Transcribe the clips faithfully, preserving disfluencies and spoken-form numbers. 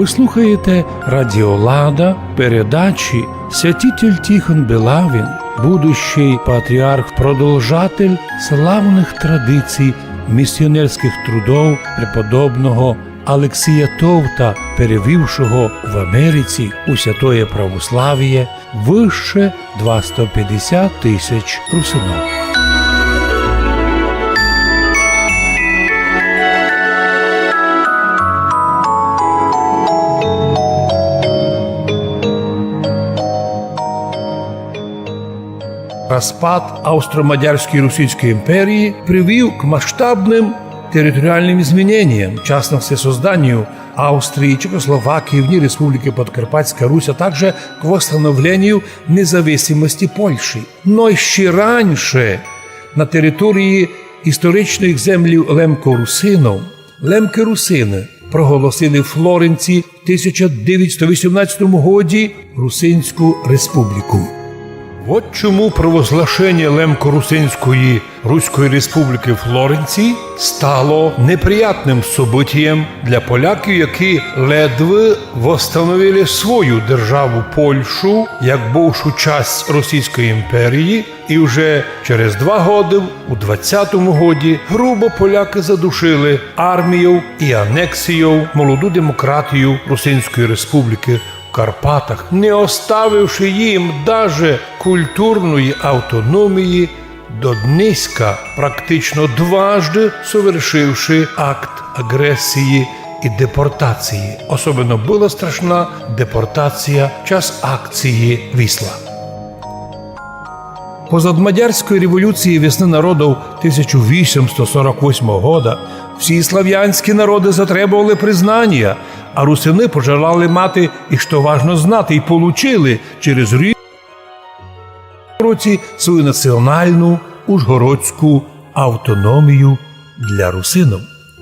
Слухаєте Радіо Лада, передачі. Святитель Тихон Белавин, будущий патріарх, продовжатель славных традицій місіонерськых трудов преподобного Алексія Товта, перевівшого в Америці у святоє православіє выше двасто пятдесят тисяч русинов. Розпад Австро-Мадярської Російської імперії привів к масштабным територіальным зміненням, в частности, созданию Австрії, Чехословакії, в ній Республікы Подкарпатська Русь, а также к восстановлению независимости Польщі. Но ще раніше на території історичных землів лемкорусинов лемкы-русины проголосили в Флоренції в тисяча девятсто вісімнадцятому годі Русинську республіку. Вот чому провозглашеня Лемко-Русинської Руської Республікы Флоренції стало неприятным событієм для поляків, які ледве восстановили свою державу Польщу як бувшу часть Російської імперії, і вже через два годы, у двадцятому годі, грубо полякы задушили армійов і анексійов молоду демократію Русинської Республікы в Карпатах, не оставивши їм даже культурної автономії, до днеська практично дважды совершивши акт агресії і депортації. Особенно была страшна депортація в час акції «Вісла». Позад Мадярської революції, весны народов тисяча вісімсто сорок восьмого года, всі славянські народы затребовали признанія, а русины пожелали мати, і што важно знати, і получили через рі-, році свою націоналну ужгородську автономію для русинов.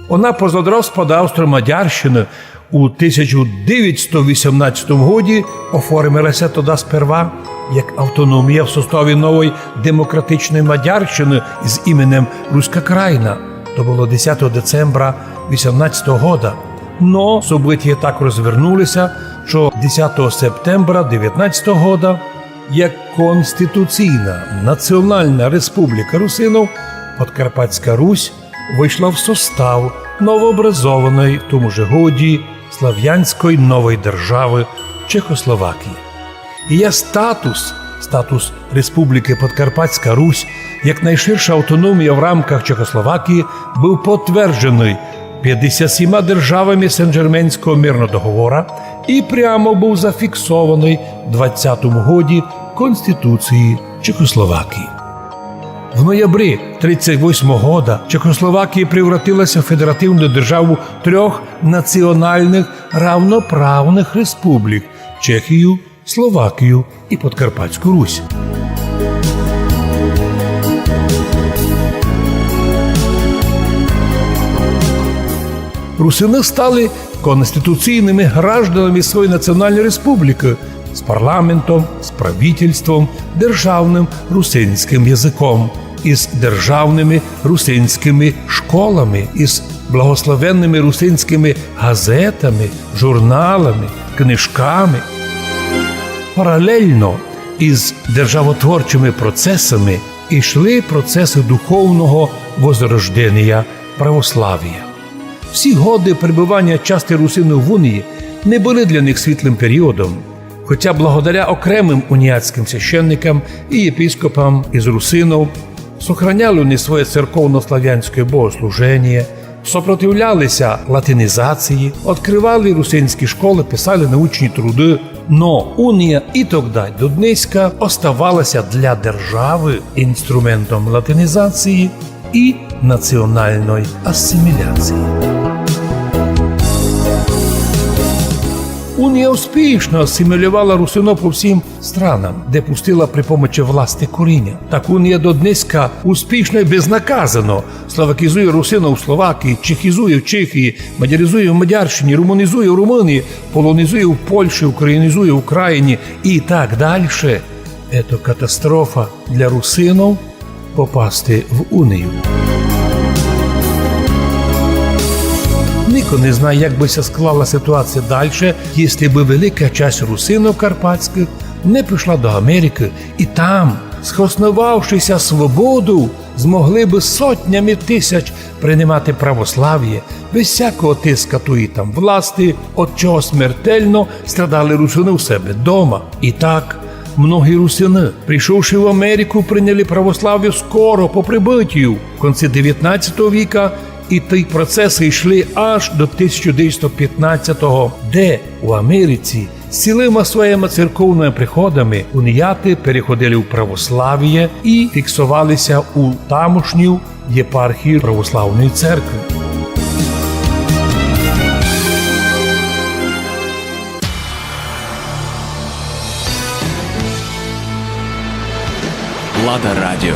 Она позад розпаду Австро-Мадярщины у тисяча девятсто вісімнадцятому годі оформила ся тогда сперва як автономія в составі новой демократичной Мадярщины з іменем Руська Крайна. То было десятого децембра вісімнадцятого года. Но событія так розвернули ся, што десятого септембра девятнадцятого года як конституційна націонална республіка русинов Подкарпатська Русь вышла в состав новообразованой в тому же годі славянськой новой державы Чехословакії. І я статус, статус Республікы Подкарпатська Русь, як найширша автономія в рамках Чехословакії, быв потвердженый пятдесят сіма державами Сен-Жерменського мирного договора і прямо быв зафіксованый в двадцятому годі Конституції Чехословакії. В ноябрі тридцять восьмого года Чехословакія превратила ся в федеративну державу трьох націоналных равноправных республік: Чехію, Словакію і Подкарпатську Русь. Русины стали конституційными гражданами своєї націоналної республікы з парламентом, з правительством, державным русинськым языком, із державными русинськыми школами, із благословенными русинськыми газетами, журналами, книжками. Паралельно із державотворчыми процесами йшли процесы духовного возрожденія православія. Всі годы пребыванія части русинув в Унії не были для них світлым періодом, хотя благодаря окремым уніатськым священникам і єпископам із русинув сохраняли они своє церковно-славянське богослуженіє, сопротивляли ся латинізації, открывали русинські школы, писали научні труды, но Унія і тогда, й до днеська оставала ся для державы інструментом латинізації і націоналной асиміляції. Унія успішно асимілювала русинув по всім странам, де пустила при помочи власти коріня. Так Унія до днеська успішно і безнаказано словакізує русинув в Словакії, чехізує в Чехії, мадярізує в Мадярщині, румунізує в Румунії, полонізує в Польщі, українізує в Україні і так дальше. Ето катастрофа для русинув попасти в Унію. Не Хто не знає, як бы ся склала ситуація дальше, если бы велика часть русинов карпатськых не пішла до Америкы і там, схосновавшися свободу, змогли бы сотнями тисяч принимати православіє, без всякого тиска туй і там власти, од чого смертельно страдали русины у себе дома. І так, многі русины, пришовши в Америку, приняли православіє скоро по прибытію, в конці девятнадцятого віка, і ті процесы йшли аж до тисяча девятсот пятнадцятого, де у Америці з цілыма своїма церковныма приходами уніяты переходили в православіє і фіксовали ся у тамошню єпархію православної церкви. Лада Радіо.